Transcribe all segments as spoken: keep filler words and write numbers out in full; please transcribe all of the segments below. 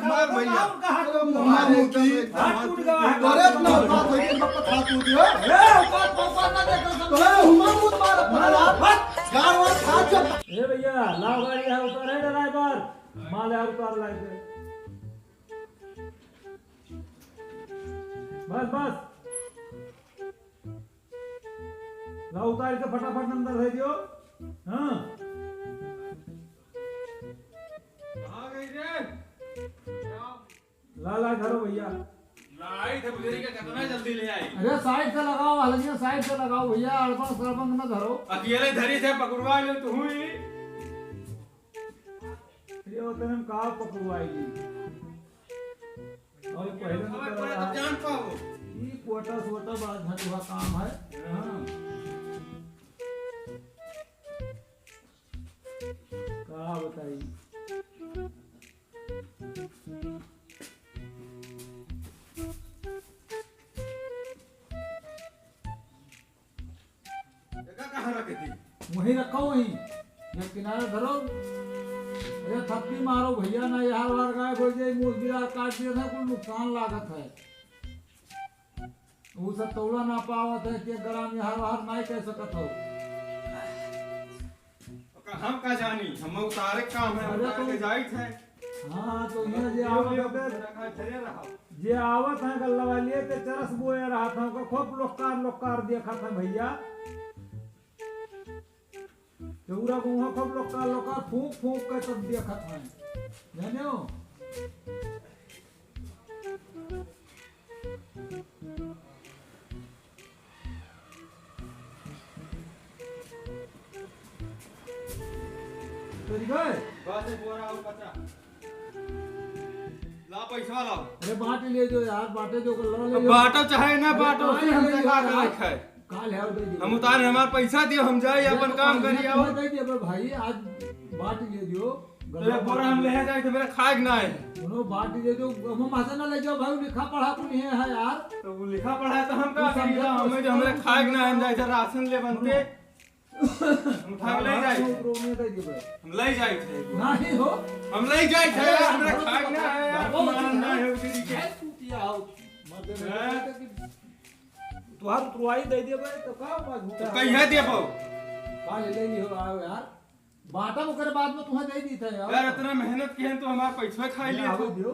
मार भैया। मार मुंह की। हाथ टूट गया है। अरे, इतना बात है कि बाप हाथ टूट गया। ए, औकात, औकात ना देखा सब। अरे, हुमा मुंह मार अपना यार। गाँव में हाथ जब ए भैया, लाओ गाड़ी यहाँ उतार है ड्राइवर। माल यहाँ उतार लाए थे। बस, बस। लाओ उतार के फटाफट अंदर दे दियो। हाँ। कहाँ गई रे? ला, ला, धरो भैया। लाई थे बुझरी के कितना जल्दी ले आई। अरे side से लगाओ, हलगिया side से लगाओ भैया, अड़बंग सड़बंग न धरो। अकेले धरी थे, पकड़वा ले तू ही। ये होते हम का पकड़वाई ली। और पहले तो कोटा करा तो रहा। जान पाओ। ई कोटा सोटा बड़ा झटुआ काम है। हाँ। का बताई? एका कहाँ रखे थी? वहीं रखा, वहीं। ये किनारे धरो। अरे थप्पी मारो भैया, ना यार वार गायब हो जाए, मूस बिरार काट दिए थे, कुल नुकसान लागत है। वो सब तौला ना पावत है कि ग्राम यहाँ बाहर नाई कह सकत हो। ओका हम का जानी, हम उतारे के काम है, अरे उतार तो के जाइत है। हाँ, तो यहाँ जे ये आवत ये है, धरे रहो। जे आवत है गल्ला वाली, ते चरस बोए रहत है, ओका खूब लोकार लोकार देखत है भैया। चौरा गौवा खूब लोकार लोकार फूंक फूंक के तब देखत है, जाने हो? तेरी गए? बस एक बोरा और बचा। ला पैसा लाओ। अरे बांट ले जो यार, बांटे जो कर लो, ले अब जो। बांटो चाहे ना अरे बांटो, कहाँ से ले हमसे जो का यार? लायक है? काल है, दे दियो। हम उतारे, हमार पैसा दियो, हम जाए, अरे अपन तो काम काल करी है, आओ। तुम्हें दे दियो, अबे भाई, आज बांट ले दियो। अरे बोरा हम ले जाए तो मेरा खाए के ना है। सुनो, बांट ले दियो, हम हमसे ना ले जाओ भाई, लिखा पढ़ा कुल है, है यार। तो वो लिखा पढ़ा है तो हम वो का समझे करी, तो हमें जो हमें समझे खाए के ना है, हम जाए थे राशन ले बनते। सुनो। हम उठा के ले जाए थे। रोने दे दियो भाई। हम ले जाए थे। नहीं हो। हम ले जाए थे, अरे यार, हमें यार, खाए के ना है, यार, बाबा, मारना है उसी के। है, तू किया हो? मत दे, हैं? मत दे कि तुहार उतरवाई दे दिए भाई, तो का बात तो होता है? कहिया देबो? का ले ले हो, आओ यार। बाटा ओकरे बाद में तुहें दे दी था यार। यार, इतना मेहनत किए तो हमार पैसा खा लिए ले आओ तो। दियो।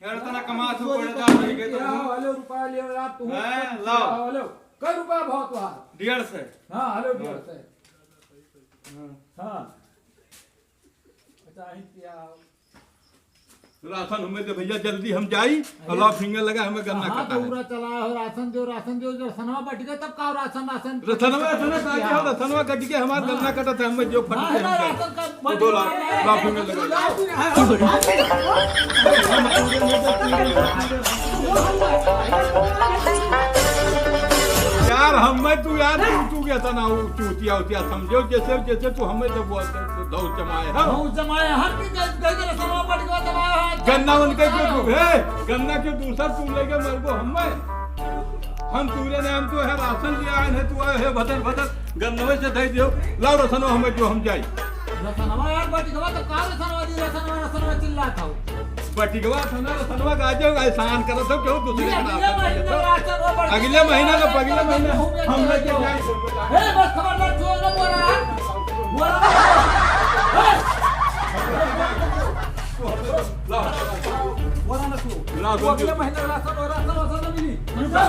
यार, इतना कमा तो कोई पड़े तो दाम नहीं गए तो। आओ, हेलो, रुपया लियो यार, तू हैं, लाओ। हेलो, कई रुपया भाव तुहार? डेढ़ सौ। हाँ, हेलो, हाँ। डेढ़ सौ। हाँ। हाँ। अच्छा, आई क्या? राशन हमें दे भैया, जल्दी हम जाई। अरे। अलाव फिंगर लगा, हमें गन्ना हाँ, कटा तो है। पूरा चला हो, राशन दो, राशन दो, जो रसनवा बट गए तब का राशन, राशन रसनवा, रसनवा काटे हो, रसनवा कट के हमार हाँ। गन्ना कटा था, हमें जो फट हाँ, के हम हाँ, जाए। राशन का तो दो लाख, लाख फिंगर लगा। यार, हमें तू यार, तू, तू कैसा ना हो, चूतिया उतिया समझो, जैसे, जैसे तू हमें तो बोलते, तो दो जमाए, हाँ। दो जमाए, हर की गए, गए, गए, रसनवा बट गए, जमाए, हाँ। गन्ना उनके क्यों तू, हे, गन्ना क्यों दूसर तू लेके मर गो हमें? हम तूरे नाम तो है, राशन लिया है, तू आए है, भदर, भदर, गन्नवे से दे दियो, लाओ रसनवा हमें जो हम जाई। रसनवा यार, बटिकवा तो का रसनवा दी, रसनवा, रसनवा चिल्लात हो। बटिकवा रसनवा, रसनवा का जो एहसान करत हो, क्यों दूसरे ये, के नाम ये पर महीना लेते हो? राशन वो बटिकवा अगले महीना का, अगले महीना हम लेके जाए। ए, बस खबरदार, जो ना बोला, बोला। ए! लाओ। बोला ना तू। लाओ, वो अगले महीना राशन, राशन, राशन ना मिली।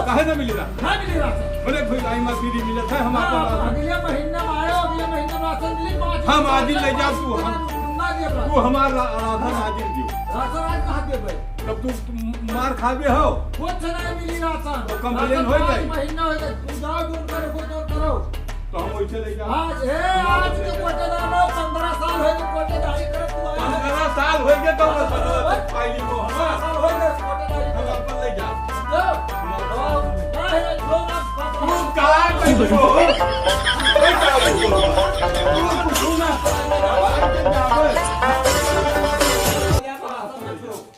काहे ना मिली राशन? ना मिली राशन। अरे भाई, आई माँ फ्री मिलत है, हम हाँ, आपन राशन। अगले महीना में आयो, अगले महीना में राशन मिली, पाँच हम आज ही ले जाओ तू, हम, ना दिए राशन। तू हमार रा-, राशन आज ही दियो। राशन आज कहाँ देबे? तब तू मार खाबे हो। कुछ नहीं मिली राशन। तो complain राशन हो पाँच जाई। महीना हो गए, तू जाओ, जो करे, वो जो करो। तो हम वैसे ले जाओ। आज, ए, आज के कोटेदार लोग, पन्द्रह साल हो गए कोटेदारी करत हुआ है। पन्द्रह साल हो गए तो बस फाइलिंग को हम पन्द्रह साल हो गए कोटेदारी हम करत। अपन ले जाओ। जाओ। हम अपन ले जाओ। ना है, जो ना तू का कर रहे हो? तू का कर रहे हो? तू कुछ ना।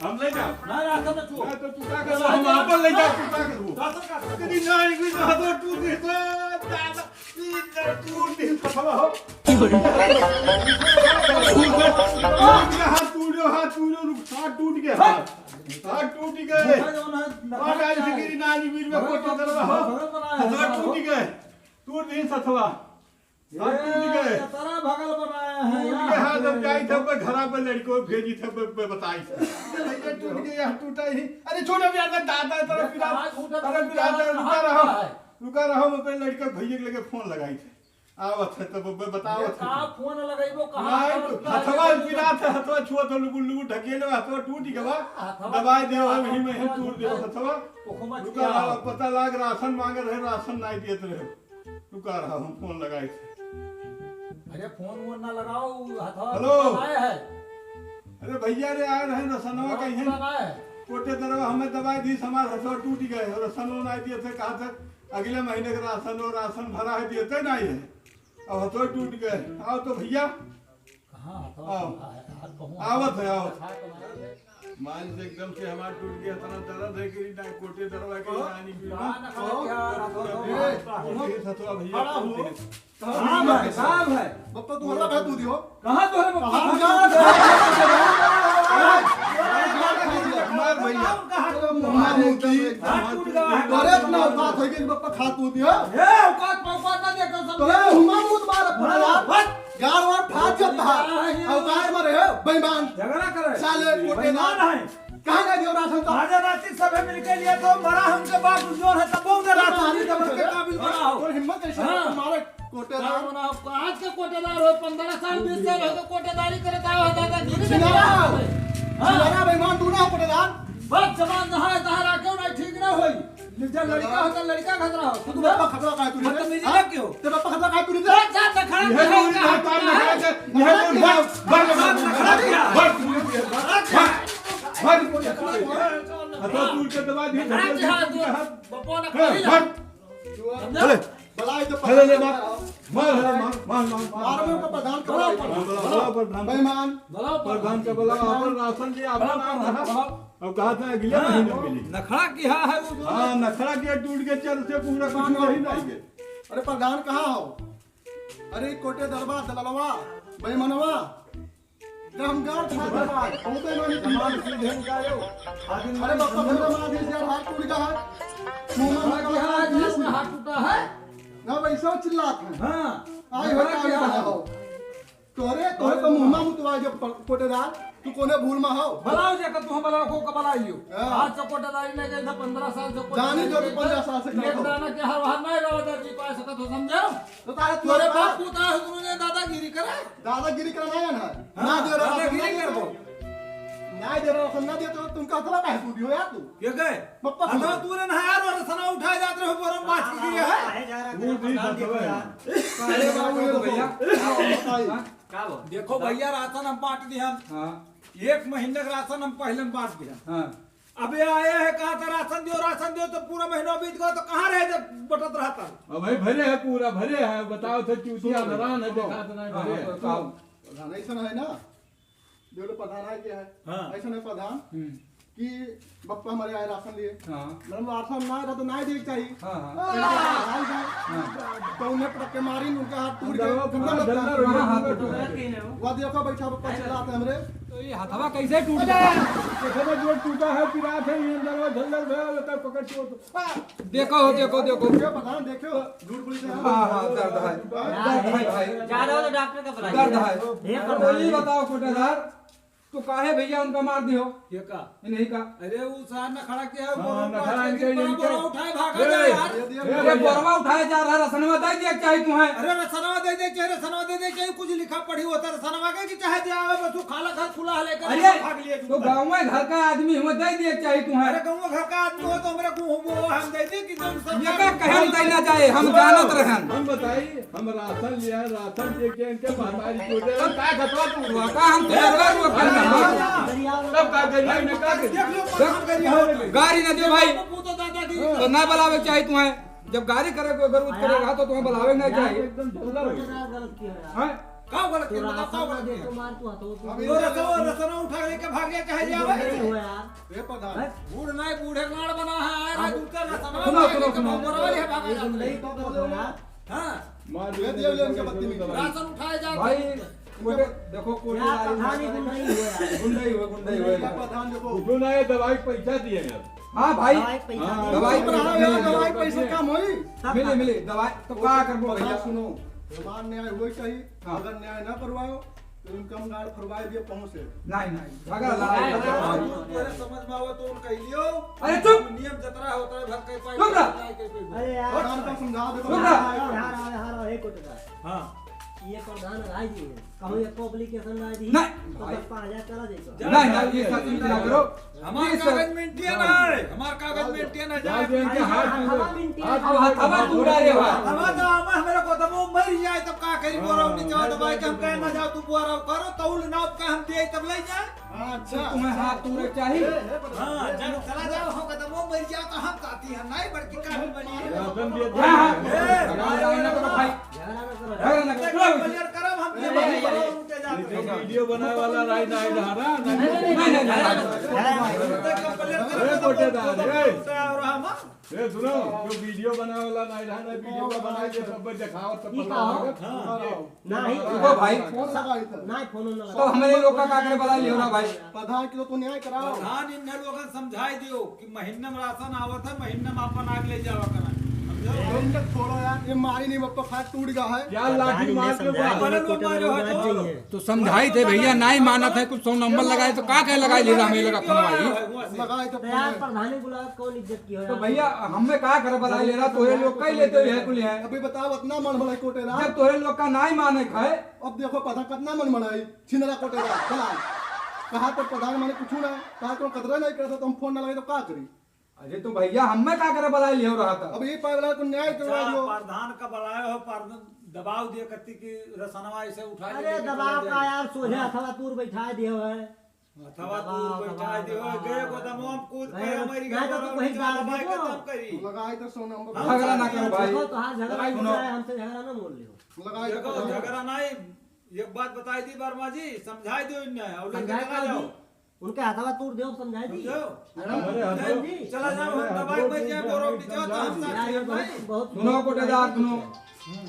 हम ले जाओ। ना, ना, सब छुओ। ना, तो तू का कर रहे हो? हम अपन ले जाओ, तू का कर रहे हो? राशन का? तेरी नानी की तो हाथ टूट गई, तो दादा। हाथ तोड़ो, हाथ तोड़ो। हाथ टूट गए, हाथ, हाथ टूट गए। भूखा जौन है, नखरा आज क्या है? गिरी नानी बीच में भगत कोटे बना दरवा हो। भगत बनाया है, हाथ टूट गए। तोड़ दी सथवा। हाथ टूट गए। ये तरह भगल बनाया है टूट यार। गए, हाँ, जब जाई तब मैं घरा पे लड़को भेजी तब मैं, मैं बताई। भैया टूट गए, यहाँ टूटा ही। अरे छोटा भी आता दादा, तरह ये पिला, कहाँ टूटा तरह पिला, कहाँ रुका रहो। है? रुका रहो, मैं अपने लड़के भैया के लगे फोन लगाई थे। आवत है तब मैं बतावत ये है। कहाँ फोन लगइबो, कहाँ नहीं, करत तो बा, हथवा ये पिरात है, हथवा छुअत हो, लुबुर, लुबुर ढकेले, हथवा टूट गवा। हथवा दवाई टूट देवा, गवा, हम ही में ही हथवा टूट देवा, टूट हथवा। ओखमा रुका किया रहा, हो? पता लाग राशन मांगे रहे, राशन नहीं देत रहे। रुका रहा, हम फोन लगाई थे। अरे फोन वोन ना लगाओ, उ हथवा हेलो। टूटा है। अरे भैया रे, आए रहे रसनवा हथवा कहीं। टूटा है। कोटे दरवा हमें दवाई दी, हमार हथवा टूट गए, और रसनवा नहीं दिए थे, कहा था अगले महीने का राशन, और राशन भरा है, देते नहीं है। अब हथवा टूट गए। आओ तो भैया। कहाँ हथवा आओ। टूटा है? हाथ कहूँ आवत है, आवत। हाथ तो मार दे। मान से एकदम से हमार टूट गया, इतना दर्द है कि ना कोटे दरवा के ओ, जानी की ना। ना, ना, ओ, क्या रहा था, ए, तो ये था तो अब भैया खड़ा हो। कहाँ है? कहाँ है? बप्पा तू हल्ला कर तू दियो। कहाँ तो है बप्पा? कहाँ जा रहा है? मार भैया। कहाँ टूट गया? मार मुंह की। हाथ टूट गया है। अरे इतना औकात है कि बप्पा खा तू दियो। ए, औकात, औकात ना देखो सब। तोरे मुंह में मुंह मार अपना हाँ, यार। बस। गाड़ वाड़ फाट जाता है। हाँ, हाँ। औकात में रहे, बेईमान। झगड़ा करे। साले कोटेदार। बेईमान है। कहाँ गए दियो राशन तो? आज रात सभे मिलके लिए तो मरा हमके बाप जोर है, तब वो राशन हाँ, नहीं जबर के हाँ। काबिल बना हो। और हिम्मत कैसे हाँ। तुम्हारे कोटेदार? क्या बना हो? आज के कोटेदार हो, पन्द्रह साल, बीस साल हो तो कोटेदारी करत आओ, दादागिरी छिनारा। करत आओ। हाँ। छिनारा बेईमान तू ना हो कोटेदार। बस जबान जहाँ है तहाँ रखे ना, ठीक ना होई। जब लड़का होता, लड़का खतरा हो। तू बप्पा खतरा काहे तू रे? बदतमीजी हाँ? ना क्यों? ते बप्पा खतरा काहे तू रे? जा, जा, नखरा यह क्या तो है? इल्जाम काम नखरा क्या है? यह तो इल्जाम। बंद, बंद, बंद, बंद। बंद। हथवा टूट के दबा दिए, नखरा क्या है? बप्पा ना ए, खाई बंद। समझा? चले। बलाई तो अरे ले, मार। मार, मार, मार, मार, मार। मारो मेरे को प्रधान का बुलाओ, बुलाओ, बुलाओ प्रधान। बेईमान। बुलाओ प्रधान का बुलाओ, अपन राशन जी, अपन नाम रहा। अब कहा था अगले हाँ, महीने मिली। नखरा किया है वो जो हाँ, नखरा किया टूट के चर से पूरा कुछ नहीं लाएंगे। अरे प्रधान कहाँ हो? अरे कोटे दरबा, दललवा, बेईमनवा। काम गार था, बहुत बेईमानी की। कमाल से ढेर का यो। अरे बाप रे, हमारा मार दिया यार, हाथ टूट गया है। मुंह में लगा हाथ टूटा है। ना भाई, सब चिल्लात है। हाँ। आई हो क्या हो? तोरे, तोरे तो मुंह में मुतवा जो प-, कोटेदार, तू कोने भूल में हो? बुलाओ जेकर तू बुलाओ, को का बुलाइयो। हाँ। आज से कोटेदारी नहीं गई था, पन्द्रह साल से कोटेदारी जानी जो तू नहीं गई। पन्द्रह साल से एक करत हो। दाना के हर बार नहीं रहो दर्जी पा सकत हो, समझो? तो तारे तोरे तोरे बाप बाप को तार हुकुम ने दादागिरी करे? दादागिरी करना है ना? हाँ, ना दे रहा, दादागिरी ना दे कर दो। रहा। ना दे रहा, ना दे तो तुम कहतला काहे तू दियो यार तू? के गए? बप्पा हाँ, तू। तो तूने नहाया और सना उठाए जात रहे, बोरम बात की है। काहे जा रहा वो तेरे भी प्रधान देखो बतवे। यार। अरे बाबू, ये तो भैया। हाँ, बताइए। हाँ? का बोल? देखो भैया, राशन हम बांट दिहन। हाँ। एक महीने का राशन हम पहले बांट दिहन। हाँ। अबे आए हैं, कहा था राशन दियो, राशन दियो, तो पूरा महीना बीत गया, तो कहाँ रहे जब बटत रहता? अब भाई भरे है, पूरा भरे है, बताओ तो चूतिया सुनो। नारायण है, सुनो। देखा तो नहीं हाँ, भरे है। तो सुनो। प्रधान ऐसा है ना, जो लोग प्रधान आए गया है, हाँ। ऐसा नहीं प्रधान हम्म। कि बप्पा हमारे आए राशन लिए। हाँ। मतलब राशन ना आए तो ना ही देख चाहिए। हाँ, हाँ। हाँ। हाँ। तो उन्हें पटक के मारी, उनका हाथ टूट गया, दरवा पूरा झंडा झंडा टूट गया। हाँ, हाँ, टूट गया। वो देखो बैठा बप्पा चिल्लाते हमरे। तो ये हथवा कैसे टूट गया? देखो जो टूटा है, पिरात है, ये दरवा झंडा भैया, पकड़ के देखो, देखो, देखो। देखो, प्रधान, देखो, झूठ बोलते हैं। हाँ, हाँ, दर्द है। दर्द है भाई। ज्यादा हो तो डॉक्टर का बुलाइए। दर्द है। हे तो प्रधान ये जी। बताओ, कोटेदार, तो काहे भैया उनका मार दियो? ये का? ये नहीं का? अरे, वो सार नखड़ा के है, हाँ, बोरा नखड़ा उठा के के, इनके, बोरा उठाए भागा ए, जा यार। ये, ये ये भैया। बोरवा उठाए जा रहा, रसनवा दे दिया चाहे तुम्हें। अरे, रसनवा दे दे, चाहे रसनवा दे दे, चाहे कुछ लिखा पढ़ी होता, रसनवा के कि चाहे दे आवे, बस वो खाला घर खुला है, लेकर अरे, भाग लिए तो तुम। गाँव में घर का आदमी हुआ, दे दिया चाहे तुम्हें। अरे, गाँव में घर का आदमी हो तो हमरे को, वो हम दे दे कि जब सब ये का कहन दे ना जाए, हम जानत रहन। हम बताई, हम राशन लिया, राशन दे के इनके महतारी को दे, हम का खतवा तू? वो का हम तेरा वो करना। तब का करिए, इन्हें का करिए? देख लो, कौन करिए? गाड़ी ना दे भाई। वो तो दादा की तो ना बुलावे चाहे तुम्हें। जब गाड़ी करे को जरूरत करे रहा तो तुम्हें बुलावे ना चाहे। एकदम झल्लर हो गया। गलत किया यार। हैं? का गलत किया? बताओ, का गलत किया? तो मार तू हाथों को। अब ये रसवा, रसवा उठा लेके भाग गया, चाहे जावे। नहीं हो यार। ए प्रधान। हैं? बूढ़ नहीं, बूढ़े गाड़ बना है, आ रहा दूसरा रसवा सुनो, उठा सुनो, लेके सुनो। भाग रहा है, भागा जाता है। नहीं तो बोलो यार। हाँ। मार ये दिया, ले इनके बत्ती में। राशन उठाए जाते भाई, हैं। कोटे, देखो, कोटे यार, वाली प्रधान ही गुंडई हुआ यार। गुंडई हुआ, गुंडई हुआ। प्रधान देखो। उठो ना, ये दवाई पैसा दिए यार। हाँ भाई। दवाई पैसा हाँ, दिए। दवाई चुप रहो यार, दवाई पैसा कम होई। सब मिले, खा मिले, दवाई तो का करबो प्रधान भैया? सुनो, हमार न्याय होई चाहिए। हाँ। अगर न्याय ना करवाओ, तो इनका हम गाड़ फरवाए दिए पहुँच से। नहीं, नहीं, झगड़ा लड़ाई हाँ, मत हाँ, करो। हाँ, तू तोरे समझ में आवे तो उनका ही लियो। अरे चुप! नियम जतरा होता है, भर के पाई चुप रह। नहीं कर कोई। अरे यार। प्रधान का समझा दे, चुप रह। यार, यार, यार, यार, एक कोटेदार। हाँ। ये प्रधान राय जी हैं। कहूँ एक application राय जी, नहीं, तो भाई। दस पाँच हजार चला जाएगा। नहीं, नहीं, ये सब चीज ना करो। हमार ये सब कागज maintain है, हमार कागज maintain है, जाए जाए इनके अरे हाथ हवा में, maintain अब हाथ हवा तू उड़ा रहे हो। हवा तो हवा हमारे को दबो मर जाए तब का करी, बोरा नीचे दबाई के हम कहे ना जाओ, तू बोरा करो, तौल नाप का हम दिए तब ले जाए। अच्छा। तुम्हें हाथ तूरे चाहिए? हाँ, चलो, चला जाओ, हम कदमों मर जाओ, तो हम कहती हैं, नहीं, बड़की काहे बनी है? गर्दन दिए हाँ, हाँ। ए, लड़ाई ना करो भाई। झगड़ा ना करो। झगड़ा ना करो। क्लियर करब हम, ये नहीं, नहीं, नहीं। उनके जाते हैं। वीडियो बनाए वाला राय ना है, ना, ना। नहीं, नहीं, नहीं, नहीं। क्लियर करब, ए, कोटेदार, ए। और हम ए, सुनो, जो वीडियो बनावे वाला नहीं रहा, ना वीडियो का बनाए, ये सब बस दिखावत, सब ई पता का हो? लगा। हाँ। नहीं। देखो भाई। फोन लगाई था। नहीं, फोन ना तो लगा। हमरे लोग का का करे बला लियो ना भाई। प्रधान की तो, तो न्याय कराओ। प्रधान इन्हें लोगन समझाई दियो कि महीना में राशन आवत है, महीना में अपन आग ले जावा करा। समझो? तुम तक छोड़ो यार, ये मारी नहीं, अब तो खाट टूट गया है। क्या लाठी मार के समझाई दियो, भले लोग मारे हो तो। तो समझाई थे भैया, नहीं मानत है, कुछ सौ नंबर लगाए तो का कहे लगाए ले रहा, हमें लगा फोन आई। लगाए तो तो यार, फोन। प्रधानी बुलावत कौन इज्जत की हो तो यार? भैया, हमें का करे बलाई ले रहा, तोरे लोग कई लेते हुए है कुल है। अभी बताओ, इतना मन भलाई कोटेदार। जब तोरे लोग का नाई माने खाए। अब देखो, पता कितना मन भलाई, छिनरा कोटेदार, भलाई। कहा तो प्रधान माने कुछ ना, कहा तो कतरा नहीं करता, तो हम फोन ना लगे तो का करी? अरे तो भैया, हमें का करे बलाई लियो रहा था? अब ये पागल को न्याय करवा जा, दियो। प्रधान का बलाए हो, प्रधान दबाव दिए कत्ती की रसनवा ऐसे उठा अरे लेके दबाव चला का जाए। यार, सोझे हाँ। हथवा तूर बैठा दियो है। हथवा दबाव, तूर बैठा दबाव, दियो है, दबाव। गए गोदमवा में कूद गए के गो-, हमारी नहीं तो गड़बड़ तू कहीं में डाल चला दे के दो। तब करी। लगाए तो सौ नंबर। झगड़ा ना करो भाई। देखो, तोहार झगड़ा लगाए सुनो। है, हमसे झगड़ा ना बोल लियो। लगाए तो देखो, पता नहीं। झगड़ा नहीं, एक बात बताई दी वर्मा जी, समझाई दो इन्हें, और लेके समझाई चला दो जाओ। जी। उनके हाथवा तूर देव, समझाई दी। समझो? अरे, अरे, हम जी। चला जाओ, हम दबाई बच जाए, बोरो नीचे, तो हम साथ यार, ये में बहुत, भाई। बहुत सुनो, कोटेदार, सुनो। हम्म।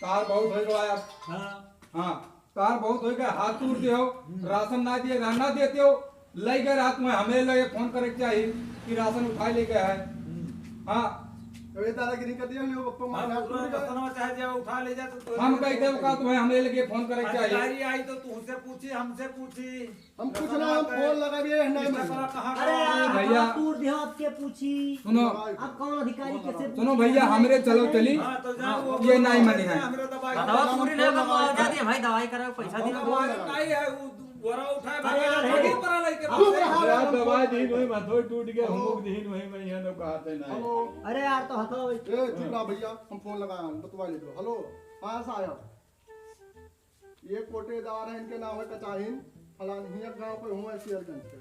तार बहुत होई गवा यार। हाँ। हाँ, तार बहुत होई गवा, हाथ तूर देव, हम्म। राशन ना दिए, रहना देते हो, लई गए रात में, हमें लगे फोन करे के चाहिए कि राशन उठाए ले गया है। हम्म। हाँ। तो ये दादागिरी कर दिया, हम लोग ऊपर मार हाँ, हाथ पूरा टूट गया। राशन चाहे जाओ, उठा ले जा, तो हम कह देव का तुम्हें हमें लगे फोन करे के चाहिए। अधिकारी आई तो तुमसे पूछी, हमसे पूछी। हम कुछ ना, हम फोन लगा दिए हैं, नहीं मिला। अरे यार, भैया। हाथ तूर दिया, अब के पूछी? सुनो। अब कौन अधिकारी कैसे पूछी? सुनो भैया, हमरे चलो चली। हाँ, तो जाओ, वो ये नहीं माने हैं। हमरे दवाई हथवा पूरी ना करो, आ जाती है भाई, दवाई कराओ, पैसा हम दियो। दवाई नहीं है, वो बोरा उठाए अरे भागे, यार, थोड़ी हे। परा लेके चुप रहा। यार, दवाई दी नहीं, मैं थोड़ी टूट गया, हम लोग दी नहीं, मैं यहाँ लोग कहते नहीं। हेलो। अरे यार, तो हथवा ए, चुप रहा भैया, हम फोन लगाए हैं, बतवा ले दो। हेलो, कहाँ से आया? ये कोटेदार है, इनके नाम है कचाहिन, फलान हिया गाँव पे हुआ है सियालगंज पे।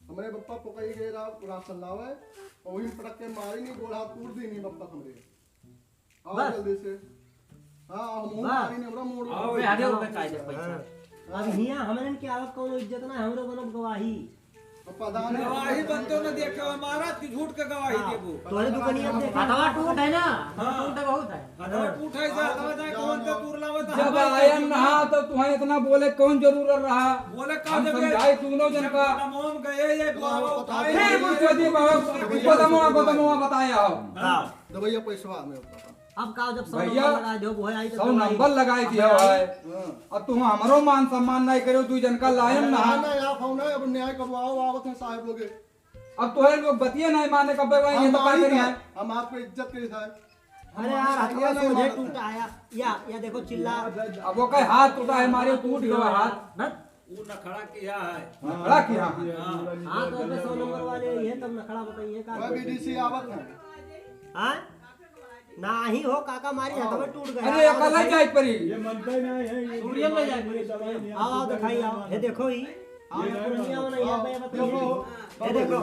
हमरे बप्पा पकड़ी गए रा-, राशन लावे, और वही पटक के मारी नहीं, गोड़ हाथ तोड़ दी नहीं बप्पा हमरे। आओ बस। जल्दी से। हाँ, हम बस। मारी नहीं, हमरा मोड़ आओ, दो। बे, आगे हो, बे, कायदे पैसा। हाँ। अब हिया हमरे इनके आवत कौनो इज्जत ना, हमरो बनब गवाही। गवाही बनते न देखे हो महाराज की झूठ के गवाही हाँ। देबो। तोहरे दुकानिया देखे। हथवा टूट है ना? हाँ। टूट बहुत है। हथवा टूट है, इसे हथवा जाए कौन से दूर लावे तो जब हम आयन कैसे ना तो तुम्हें इतना बोले कौन जरूरत रहा? बोले का हम जब ये समझाए दोनों जन जब का। कदमों में गए ये बुलावा उठाए फिर ये कुछ यदि बहुत गोदमुआ, गोदमुआ बताया हो। हाँ। दवाइया पैसवा में अब का जब सौ भैया, नंबर लगा दो, वो आई तो सौ दवाई। नंबर लगाए दिया है। हाँ। अब तुम हमरो मान सम्मान नहीं करो, दू जन का लायन ना। ना, ना, आप हो ना, अब न्याय करवाओ, आवत है साहब लोग। अब तोहरे लोग बतिये नहीं माने, कब भाई ये हम तो का आई करी ना, है? हम आपको इज्जत करी था। अरे यार, हथवा ये नहीं सोझे मानता। टूटा है। या, या देखो चिल्ला। अब वो कहे हाथ टूटा है, मारे टूट गया हाथ। बस। वो नखड़ा किया है। नखड़ा किया है। हाँ। हाँ, तो अपने सौ नंबर वाले ये तब नखड़ा बताइए का। कोई भी डीसी आवत है। हाँ? नाही हो काका, मारी हथवा टूट गया। अरे, अकेला जाए परी। ये मनता ही नहीं है, ये सूर्य में जाए परी। दवाई नहीं आओ, आओ, दिखाई आओ। ये देखो ही। आओ, ये ये दुनिया में नहीं है, आओ। ये बताओ। देखो, ये देखो।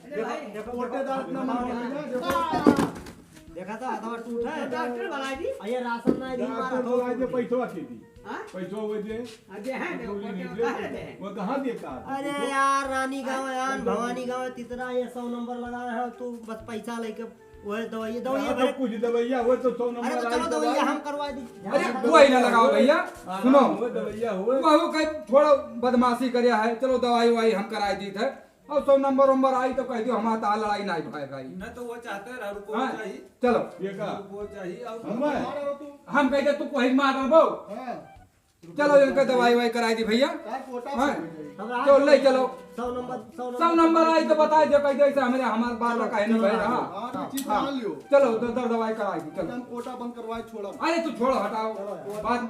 देखो, देखो, कोटेदार इतना मन बना है, देखो। देखा था, हथवा टूट है। डॉक्टर बुला दी। आ, ये राशन नहीं दी, डॉक्टर मारा बुला दे, पैसवा के दी। हाँ? पैसवा वो दे। आ, दे है, दे, गोली वो नहीं दे। कहाँ दे? वो कहाँ दे का? अरे यार, रानी गाँव, यार, भवानी गाँव, तीसरा ये सौ नंबर लगा है, तू बस पैसा लेके वो दवाई, दवाई अरे, भरे। तो कुछ दवाइया हो तो सौ अरे, नंबर तो आई चलो, दवाई। दवाइया हम करवा दी। अरे, कोई ना लगाओ भैया, हाँ, सुनो। हाँ, वो दवाइया हो। वहू कहीं थोड़ा बदमाशी करे है, चलो दवाई ववाई हम कराई दी थे। और सौ नंबर वंबर आई तो कह दियो, हमारा तार लड़ाई नहीं भाई, भाई। ना तो वो चाहते हैं, रुको, हाँ, चाहिए। चलो। ये का? रुको, चाहिए, और हमारे? हम कह दे, तू कोई मार रहा वो। हाँ। चलो, इनका दवाई वाई कराई दी भैया। का कोटा हाँ। से हो जाई? चलो, ले चलो। सौ नंबर, सौ सौ नंबर आई तो बताई दे, कह दे, ऐसे हमरे, हमार बार चलो, का कहे नहीं चलो, भाई रहा। हाँ, तो चीज हाँ। मान लियो। चलो, दो, दो दवाई कराई दी, चलो। हम कोटा बंद करवाए, छोड़ा। अरे, तू छोड़ो, हटाओ। चलो यार। बात